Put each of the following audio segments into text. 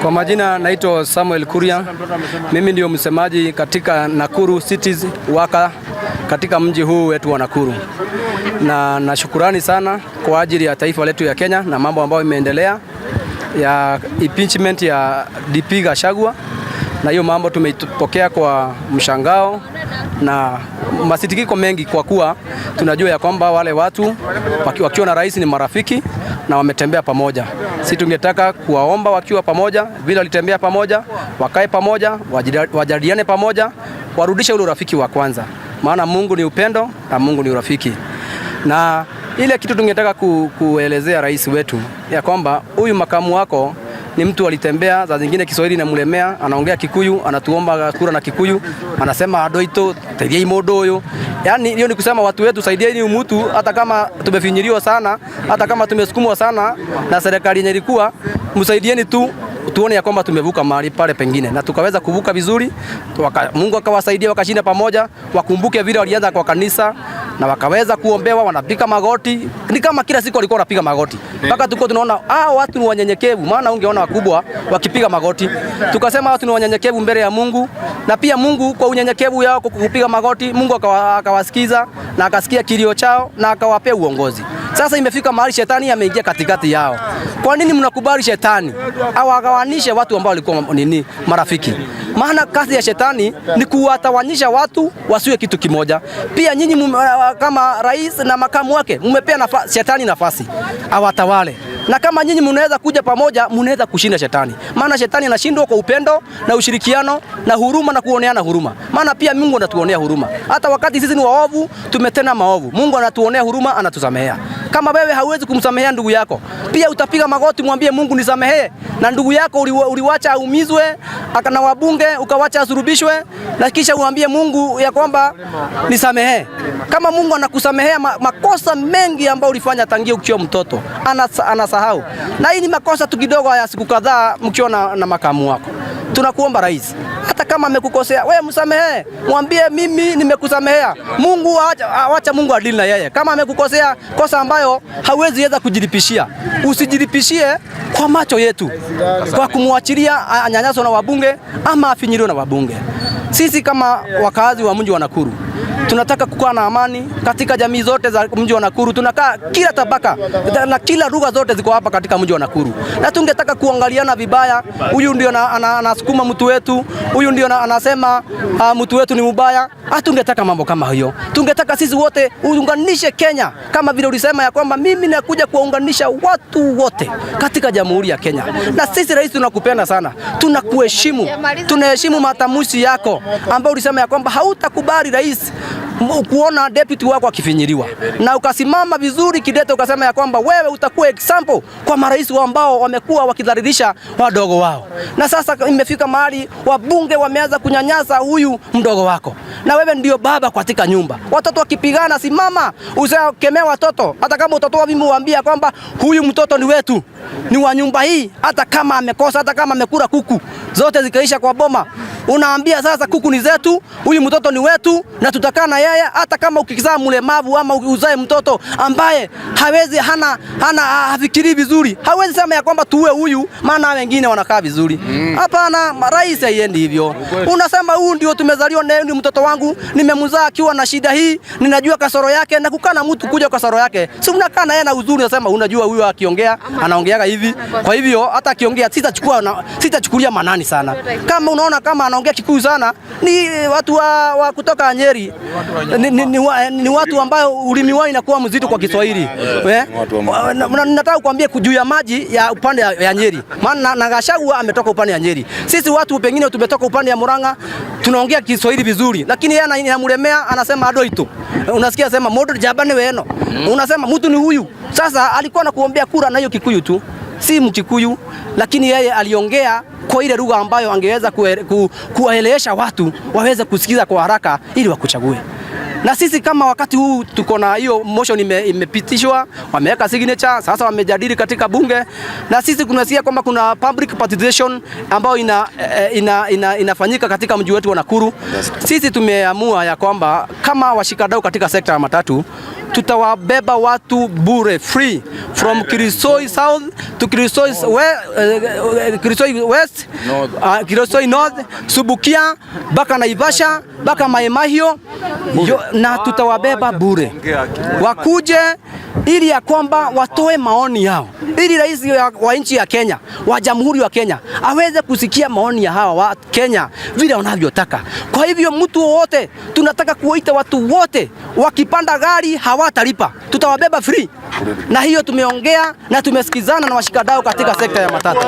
Kwa majina naitwa Samuel Kuria. Mimi ndio msemaji katika Nakuru Cities Waka katika mji huu wetu wa Nakuru, na shukurani sana kwa ajili ya taifa letu ya Kenya na mambo ambayo imeendelea ya impeachment ya DP Gachagua, na hiyo mambo tumeipokea kwa mshangao na masitikiko mengi, kwa kuwa tunajua ya kwamba wale watu wakiwa na rais ni marafiki na wametembea pamoja. Si tungetaka kuwaomba wakiwa pamoja vile walitembea pamoja, wakae pamoja, wajadiliane pamoja, warudishe ule urafiki wa kwanza, maana Mungu ni upendo na Mungu ni urafiki. Na ile kitu tungetaka kuelezea rais wetu ya kwamba huyu makamu wako ni mtu alitembea, za zingine Kiswahili inamlemea, anaongea Kikuyu, anatuomba kura na Kikuyu, anasema adoito teithia mundu uyu. Yani hiyo ni kusema watu wetu saidieni mtu, hata kama tumefinyiliwa sana, hata kama tumesukumwa sana na serikali yenye ilikuwa, msaidieni tu tuone ya kwamba tumevuka mahali pale pengine na tukaweza kuvuka vizuri, Mungu akawasaidia wakashinda pamoja. Wakumbuke vile walianza kwa kanisa na wakaweza kuombewa, wanapiga magoti, ni kama kila siku walikuwa wanapiga magoti mpaka tuko tunaona watu ni wanyenyekevu, maana ungeona wakubwa wakipiga magoti. Tukasema watu ni wanyenyekevu mbele ya Mungu, na pia Mungu kwa unyenyekevu yao kwa kupiga magoti, Mungu akawasikiza na akasikia kilio chao na akawapea uongozi. Sasa imefika mahali shetani ameingia katikati yao. Kwa nini mnakubali shetani awagawanishe watu ambao walikuwa nini marafiki? Maana kazi ya shetani ni kuwatawanyisha watu wasiwe kitu kimoja. Pia nyinyi kama rais na makamu wake mmepea shetani nafasi awatawale, na kama nyinyi mnaweza kuja pamoja, mnaweza kushinda shetani. Maana shetani anashindwa kwa upendo na ushirikiano na huruma na kuoneana huruma. Maana pia Mungu anatuonea huruma hata wakati sisi ni waovu, tumetenda maovu, Mungu anatuonea huruma, anatusamehea. Kama wewe hauwezi kumsamehea ndugu yako, pia utapiga magoti mwambie Mungu nisamehee, na ndugu yako uliwacha aumizwe akana wabunge ukawacha asurubishwe, na kisha uambie Mungu ya kwamba nisamehee. Kama Mungu anakusamehea makosa mengi ambayo ulifanya tangia ukiwa mtoto, anasahau. Na hii ni makosa tu kidogo ya siku kadhaa mkiwa na makamu wako. Tunakuomba rais, hata kama amekukosea wewe msamehee, mwambie mimi nimekusamehea. Mungu acha Mungu adili na yeye. Kama amekukosea kosa ambayo hauwezi weza kujilipishia, usijilipishie kwa macho yetu kwa kumwachilia anyanyaswa na wabunge ama afinyiliwe na wabunge. Sisi kama wakazi wa mji wa Nakuru tunataka kukaa na amani katika jamii zote za mji wa Nakuru. Tunakaa kila tabaka na kila lugha zote ziko hapa katika mji wa Nakuru, na tungetaka kuangaliana vibaya. Huyu ndio anasukuma mtu wetu, huyu ndio anasema mtu wetu ni mbaya. Hatungetaka mambo kama hiyo. Tungetaka sisi wote uunganishe Kenya, kama vile ulisema ya kwamba mimi nakuja kuwaunganisha watu wote katika Jamhuri ya Kenya. Na sisi rais, tunakupenda sana, tunakuheshimu, tunaheshimu matamshi yako ambayo ulisema ya kwamba hautakubali rais kuona deputy wako akifinyiliwa, na ukasimama vizuri kidete, ukasema ya kwamba wewe utakuwa example kwa marais ambao wamekuwa wakidhalilisha wadogo wao. Na sasa imefika mahali wabunge wameanza kunyanyasa huyu mdogo wako, na wewe ndio baba katika nyumba. Watoto wakipigana, simama usikemee watoto, hata kama utatoa mimi uambia kwamba huyu mtoto ni wetu, ni wa nyumba hii, hata kama amekosa, hata kama amekula kuku zote zikaisha kwa boma, unaambia sasa kuku ni zetu, huyu mtoto ni wetu na tutakaa na yeye, hata kama ukizaa mlemavu ama uzae mtoto ambaye hawezi hana hafikiri vizuri, hawezi sema ya kwamba tuue huyu maana wengine wanakaa vizuri. Hapana, rais, haiendi hivyo. Unasema huyu ndio tumezaliwa naye, ni mtoto wangu, nimemzaa akiwa na shida hii, ninajua kasoro yake, na kukaa na mtu kuja kasoro yake, si unakaa na yeye na uzuri, unasema unajua huyu akiongea anaongeaga hivi, kwa hivyo hata akiongea sitachukulia manani sana. Kama unaona kama anaongea Kikuyu sana, ni watu wa kutoka Nyeri, ni watu ambao ulimi wao inakuwa mzito kwa Kiswahili. Nataka kuambia juu ya maji ya upande ya Nyeri, maana na Gachagua ametoka upande ya Nyeri. Sisi watu pengine tumetoka upande ya Murang'a, tunaongea Kiswahili vizuri, lakini yeye anamlemea, anasema adoito. Unasikia sema modo jabane weno, unasema mtu ni huyu. Sasa alikuwa anakuombea kura na hiyo Kikuyu tu, si Mkikuyu, lakini yeye aliongea kwa ile lugha ambayo angeweza kuwaelewesha watu waweze kusikiza kwa haraka ili wakuchague. Na sisi kama wakati huu tuko na hiyo motion imepitishwa, wameweka signature, sasa wamejadili katika bunge, na sisi kunasikia kwamba kuna public participation ambayo inafanyika katika mji wetu wa Nakuru. Sisi tumeamua ya kwamba kama washikadau katika sekta ya matatu tutawabeba watu bure, free, from Kuresoi South to Kuresoi West, Kuresoi North, Subukia mpaka Naivasha mpaka Mai Mahiu, na tutawabeba bure, wakuje ili ya kwamba watoe maoni yao, ili rais wa nchi ya Kenya, wa Jamhuri wa Kenya, aweze kusikia maoni ya hawa wa Kenya vile wanavyotaka. Kwa hivyo mtu wowote, tunataka kuwaita watu wote, wakipanda gari hawatalipa, tutawabeba free. Na hiyo tumeongea na tumesikizana na washikadau katika sekta ya matatu,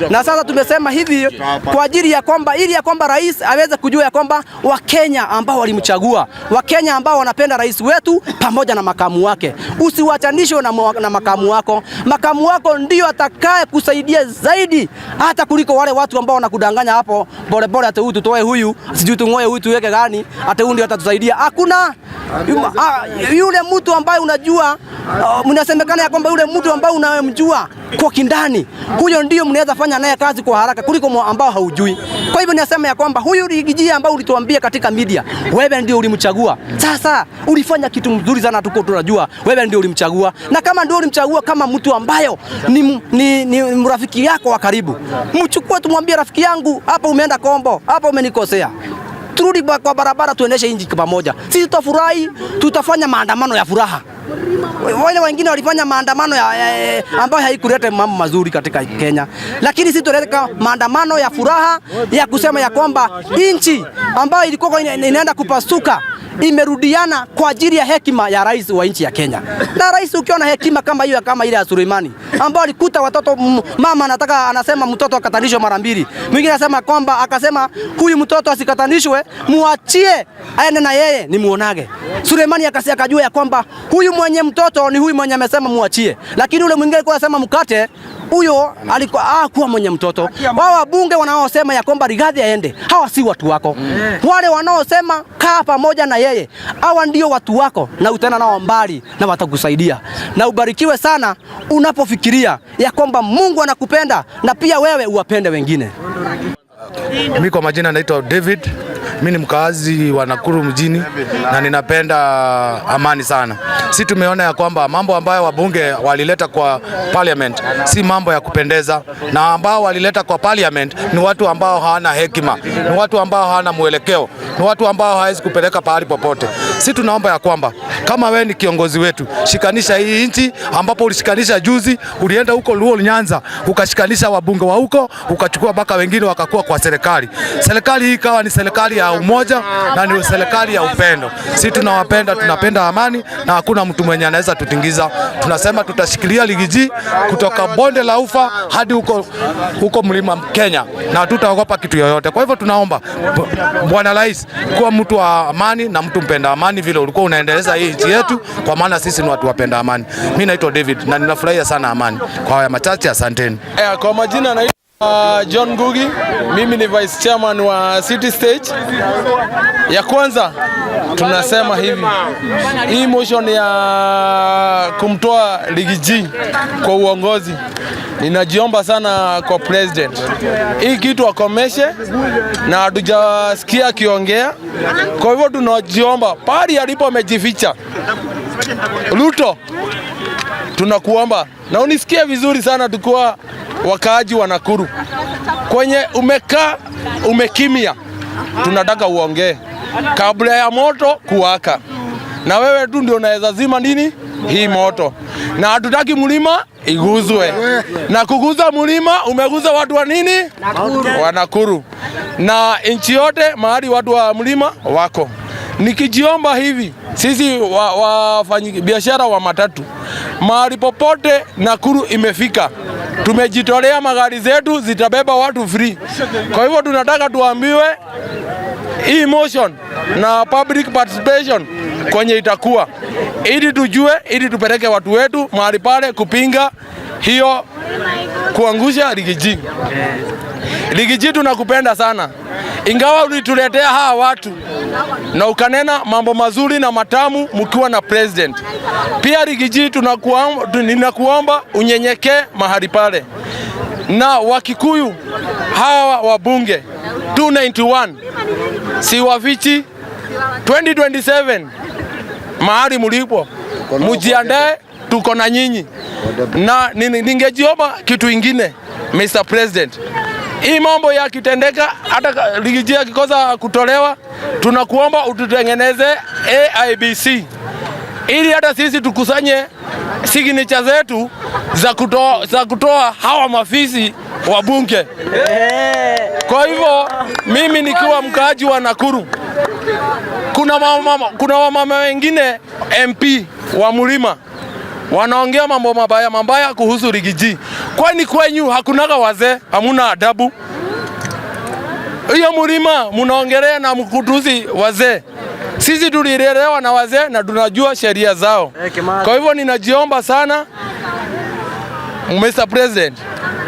na sasa tumesema hivi kwa ajili ya kwamba ili ya kwamba rais aweze kujua ya kwamba Wakenya ambao walimchagua, Wakenya ambao wanapenda rais wetu pamoja na makamu wake, usiwachanishwe na makamu wako. Makamu wako ndio atakaye kusaidia zaidi hata kuliko wale watu ambao wanakudanganya hapo polepole, ati huyu tutoe huyu, sijui tung'oe huyu tuweke gani, ati huyu ndio atatusaidia. Hakuna yule mtu ambaye unajua, mnasemekana ya kwamba yule mtu ambaye unayemjua kwa kindani, huyo ndio mnaweza fanya naye kazi kwa haraka kuliko ambao haujui. Kwa hivyo ninasema ya kwamba huyu Riggy G ambao ulituambia katika media, wewe ndio ulimchagua. Sasa ulifanya kitu mzuri sana, tuko tunajua wewe ndio ulimchagua, na kama ndio ulimchagua kama mtu ambayo ni mrafiki yako wa karibu, mchukue, tumwambie rafiki yangu, hapa umeenda kombo, hapa umenikosea, turudi kwa barabara tuendeshe nchi pamoja. Sisi tutafurahi, tutafanya maandamano ya furaha. Wale wengine walifanya maandamano ambayo haikuleta mambo mazuri katika Kenya, lakini sisi tuleta maandamano ya furaha ya kusema ya kwamba nchi ambayo ilikuwa inaenda kupasuka imerudiana kwa ajili ya hekima ya rais wa nchi ya Kenya. Na rais ukiwa na hekima kama hiyo, kama ile ya Suleimani ambao alikuta watoto, mama anataka anasema mtoto akatanishwe mara mbili, mwingine anasema kwamba akasema huyu mtoto asikatanishwe, muachie aende na yeye nimuonage. Suleimani akajua ya kwamba huyu mwenye mtoto ni huyu mwenye amesema muachie, lakini ule mwingine alikuwa anasema mkate, huyo alikuwa kuwa mwenye mtoto. Wao wabunge wanaosema ya kwamba Rigathi aende, hawa si watu wako. Wale wanaosema kaa pamoja na yeye, hawa ndio watu wako, na utaenda nao mbali na watakusaidia. Na ubarikiwe sana unapofikiria ya kwamba Mungu anakupenda na pia wewe uwapende wengine. Mimi kwa majina naitwa David. Mimi ni mkaazi wa Nakuru mjini na ninapenda amani sana. Si tumeona ya kwamba mambo ambayo wabunge walileta kwa parliament si mambo ya kupendeza, na ambao walileta kwa parliament ni watu ambao hawana hekima, ni watu ambao hawana mwelekeo, ni watu ambao hawezi kupeleka pahali popote. Si tunaomba ya kwamba kama wewe ni kiongozi wetu, shikanisha hii nchi, ambapo ulishikanisha juzi, ulienda huko Luo Nyanza ukashikanisha wabunge wa huko, ukachukua mpaka wengine wakakuwa kwa serikali. Serikali hii ikawa ni serikali ya umoja na ni serikali ya upendo. Si tunawapenda, tunapenda amani na hakuna mtu mwenye anaweza tutingiza. Tunasema tutashikilia Riggy G kutoka bonde la Ufa hadi huko huko mlima Kenya na hatutaogopa kitu yoyote. Kwa hivyo tunaomba Bwana Rais kuwa mtu wa amani na mtu mpenda amani vile ulikuwa unaendeleza hii nchi yetu, kwa maana sisi ni watu wapenda amani. Mimi naitwa David na ninafurahia sana amani. Kwa haya machache, asanteni. Kwa majina naitwa John Ngugi, mimi ni vice chairman wa City Stage. Ya kwanza tunasema hivi, hii motion ya kumtoa Riggy G kwa uongozi, ninajiomba sana kwa president, hii kitu akomeshe, na hatujasikia akiongea. Kwa hivyo tunajiomba pali alipo amejificha, Ruto, tunakuomba na unisikie vizuri sana, tukiwa wakaaji wa Nakuru, kwenye umekaa umekimya, tunataka uongee kabla ya moto kuwaka, na wewe tu ndio unaweza zima nini hii moto, na hatutaki mlima iguzwe, na kuguza mlima umeguza watu wa nini, wa Nakuru na nchi yote mahali watu wa mlima wako. Nikijiomba hivi sisi wafanyi biashara wa matatu mahali popote Nakuru imefika, tumejitolea magari zetu zitabeba watu free. Kwa hivyo tunataka tuambiwe hii motion na public participation kwenye itakuwa, ili tujue, ili tupeleke watu wetu mahali pale kupinga hiyo kuangusha Riggy G. Riggy G, tunakupenda sana, ingawa ulituletea hawa watu. na ukanena mambo mazuri na matamu mkiwa na president. Pia Riggy G, ninakuomba unyenyekee mahali pale, na Wakikuyu hawa wabunge 291 si wafichi. 2027 mahali mlipo mujiandae, tuko na nyinyi. Na ningejiomba kitu ingine, Mr. President, hii mambo yakitendeka, hata Riggy G akikosa kutolewa, tunakuomba ututengeneze IEBC ili hata sisi tukusanye signature zetu za kutoa hawa mafisi wa bunge. Kwa hivyo mimi nikiwa mkaaji wa Nakuru, kuna wamama wengine MP wa mlima wanaongea mambo mabaya mabaya kuhusu Riggy G. Kwani kwenyu hakunaga wazee, hamuna adabu? Hiyo mlima munaongelea na mkutuzi wazee. Sisi tulilelewa na wazee na tunajua sheria zao. Kwa hivyo ninajiomba sana Mr. President,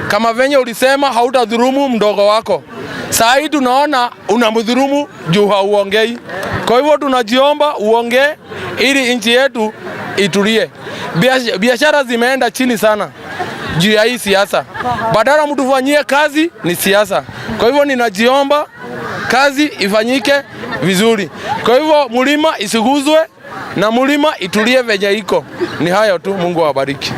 kama venye ulisema hautadhulumu mdogo wako, saa hii tunaona unamdhulumu juu hauongei. Kwa hivyo tunajiomba uongee ili nchi yetu itulie. Biashara zimeenda chini sana juu ya hii siasa, badala mtufanyie kazi ni siasa. Kwa hivyo ninajiomba kazi ifanyike vizuri. Kwa hivyo mlima isiguzwe na mlima itulie venye iko. Ni hayo tu, Mungu awabariki.